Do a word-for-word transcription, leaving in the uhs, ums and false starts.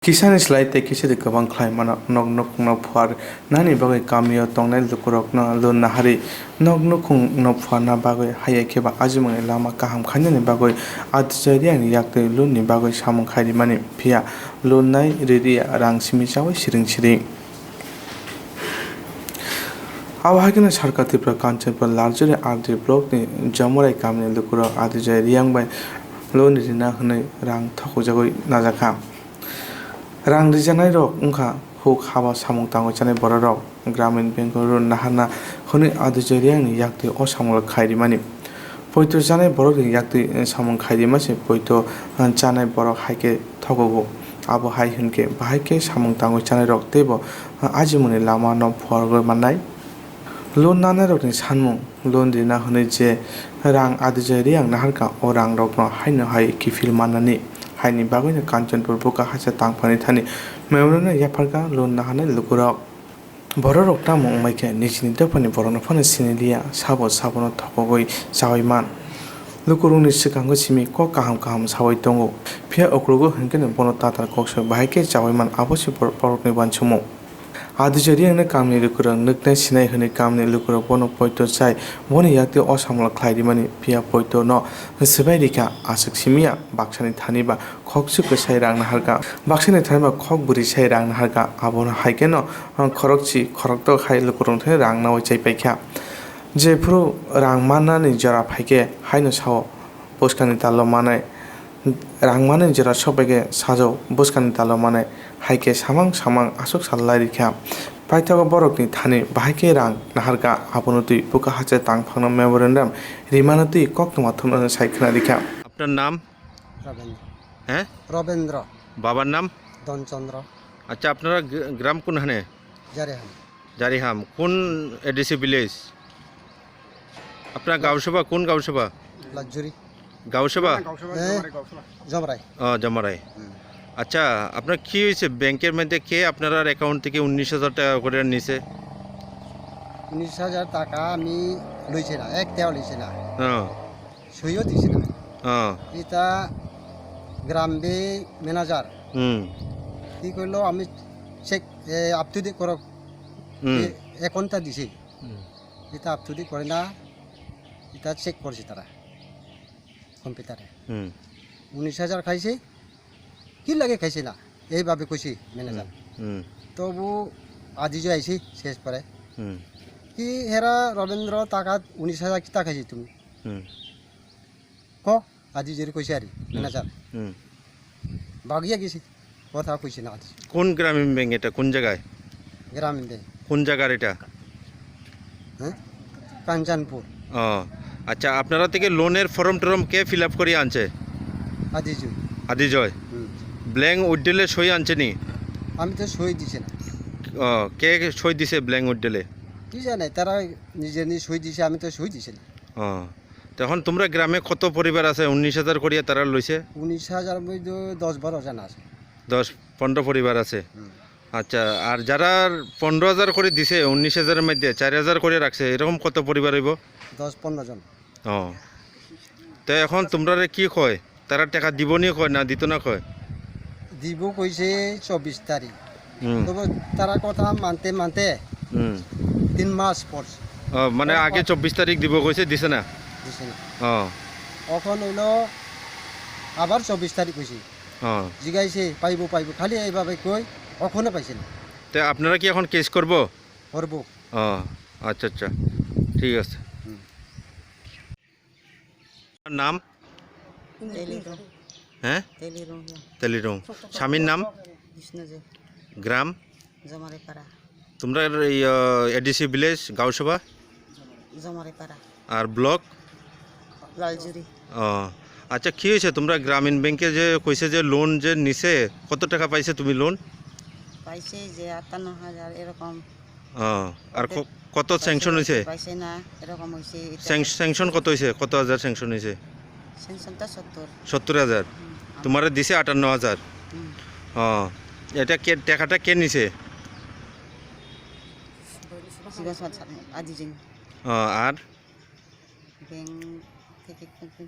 Kisani slai tei kisadi kwbang khlai mano. Nok nukhungno phuar nani bagwi kamio tongnai lukurokno loan naharwi nok nukhungno phuarna bagwi, haiya khe ba ajimungni lama kaham khainani bagwi Adijai Reangni yaktwi loan ni bagwi samung khai rimani, phiya loan nai ririya rang simi chaui siring siring. Abo hai kheno Sarkar Tripura Kanchanpur Larjuri R D block ni Jomorai kamini lukurok Adijai Reang bai loan rina hwnwi rang thokjagwi najakha. Rang rijanairok wngkha huk haba samung tangwi chanai bororok, Gramin Bank o loan naharna hwnwi Adijai Reangni yaktwi o samungno khai rimani. Poito chanai borokni yaktwi samung khai rima se poito chanai borok hai khe thogogo. Abo hai hwn khe bahai khe samung tangwi chanairok teibo ajimungni lama no phuarwi mannai. Loan nanairokni sanmung, loan rina hwnwi je rang Adijai Reang naharkha, o rangrokno haino hai kiphil mannani. Haini bagwino Kanchanpur Bukahacha tangphani thani memorandum yapharkha loan naharnai lukurok. Bororok tamo wngmai khe nijini dophani borokno phano sini liya, sabo sabono thokogwi chaui man. Lukurokni swkango simi kok kaham kaham saui tongo, phiya uklogo hwnkheno bono tatar kok soi bahai khe chaui man, abo se bor-, borokni uansukmung. Adijai Reangno kamini lukurok nuknai sinai hwnwi kamini lukurok bono poito chai, boni yaktwi o samungno khlai rimani, phiya poito no swbai rikha, aswk simiya baksani thani ba khoksu kwsai rang naharkha. Baksani thani ba khok bwrwi sai rang naharkha, abono hai kheno khorokchi khoroktok hai lukurokni thani rang naui chai paikha. Jephuru rang mannani jora phaikhe haino sao, bwskangni talo manai. Rang manwi jora sokbaikhe sajao bwskangni talo manai, hai khe samang samang aswk sal lai rikha. Paithago borokni thani bahai khe rang naharkha, abono twi Bukahacha tangphangno memorandum rimano twi koktwma thumnani sai khwna rikha. আপনার নাম? রবীন্দ্র। হ্যাঁ? রবীন্দ্র। বাবার নাম? ধনচন্দ্র। আচ্ছা, আপনারা গ্রা-, গ্রাম কোনখানে? জারিহাম। জারিহাম। কোন এডিসি ভিলেজ? আপনার গাঁও সভা কোন গাঁও সভা? লাজুরি। গাঁও সভা? এ, জমরাই। ও, জমরাই। হুম। আচ্ছা, আপনার কি হয়েছে? ব্যাংকের মধ্যে কে আপনার অ্যাকাউন্ট থেকে উনিশ হাজার টাকা করে নিছে? উনিশ হাজার টাকা আমি লইছে না, এক টাকাও লইছে না। হ্যাঁ। সইও দিছে না। হ্যাঁ। এটা গ্রাম বে ম্যানেজার। হুম। কি করলো, আমি চেক, এ, আপ টু ডেট করো। হুম। এ, অ্যাকাউন্টটা দিছে। হুম। এটা আপ টু ডেট করে না, এটা চেক করছে তারা কম্পিউটারে। হুম। উনিশ হাজার খাইছে, কি লাগে খাইছে না, এইভাবে কইছি ম্যানেজার। হুম। তবু আজি যে আইছি শেষ পরে। হুম। কি হেরা রবীন্দ্র টাকা উনিশ হাজার কিতা খাইছি তুমি? হুম। ক, আজি যে কইছে আরি, হুম। ম্যানেজার। হুম। বাগিয়া গেছি, কথা কইছে না আজি। কোন গ্রামীণ ব্যাংক এটা? কোন জায়গায়? গ্রামীণ ব্যাংক। কোন জায়গার এটা? হ্যাঁ? কাঞ্চনপুর। ও, আচ্ছা, আপনারা থেকে লোনের ফর্ম টর্ম কে ফিল আপ করিয়া আনছে? আদিজয়। আদিজয়? হুম। ব্ল্যাঙ্ক উইথড্রলে সই আনছে নি? আমি তো সই দিছি না। ও, কে কে সই দিছে ব্ল্যাঙ্ক উইথড্রলে? কি জানে, তারা নিজে নিজে সই দিছে, আমি তো সই দিছি না। ও, তো এখন তোমরা গ্রামে কত পরিবার আছে উনিশ হাজার করিয়া তারা লইছে? উনিশ হাজার মধ্যে দশ বারো জন আছে। দশ পনেরো পরিবার আছে। হুম। আচ্ছা, আর যারা পনেরো হাজার করে দিছে, উনিশ হাজারের মধ্যে চার হাজার করে রাখছে, এরকম কত পরিবার হইব? দশ পনেরো জন। ও, তো এখন তোমরারে কি কয়? তারা টাকা দিব নি কয় না দিত না কয়? দিব কইছে চব্বিশ তারিখ। হুম। তবে তারা কথা মানতে মানতে হুম। তিন মাস পর। ও, মানে পর আগে পর। চব্বিশ তারিখ দিব কইছে, দিছে না? দিছে না। ও। এখন হইলো আবার চব্বিশ তারিখ কইছে। ও। জিগাইছে, "পাইবো, পাইবো।" খালি এইভাবে কই, অখনো পাইছে না। তে আপনারা কি এখন কেস করবো? করবো। ও, আচ্ছা, আচ্ছা, ঠিক আছে। হুম। আপনার নাম? তেলিরং। হ্যাঁ? তেলিরং। তেলিরং। স্বামীর নাম? বিষ্ণু দে। গ্রাম? জমারেপাড়া। তোমরা এই, আহ, এডিসি ভিলেজ, গাঁওসভা? জমারেপাড়া। আর ব্লক? লালজুরি। ও, আচ্ছা, কি হয়েছে? তোমরা গ্রামীণ ব্যাংকে যে কইছে যে লোন যে নিছে, কত টাকা পাইছে তুমি লোন? পাইছে যে আটান্ন হাজার এরকম। ও, আর ক-, কত স্যাংশন হইছে? পাইছে না, এরকম হইছে, এটা স্যাং-, স্যাংশন কত হইছে? কত হাজার স্যাংশন হইছে? স্যাংশনটা সত্তর। সত্তর হাজার? হুম। তোমারে দিছে আটান্ন হাজার? হুম। ও, এটা কে, টাকাটা কে নিছে? শিবচন্দ্র সামন্ত, আদিজিন। ও, আর? ব্যাংক থেকে কোন কোন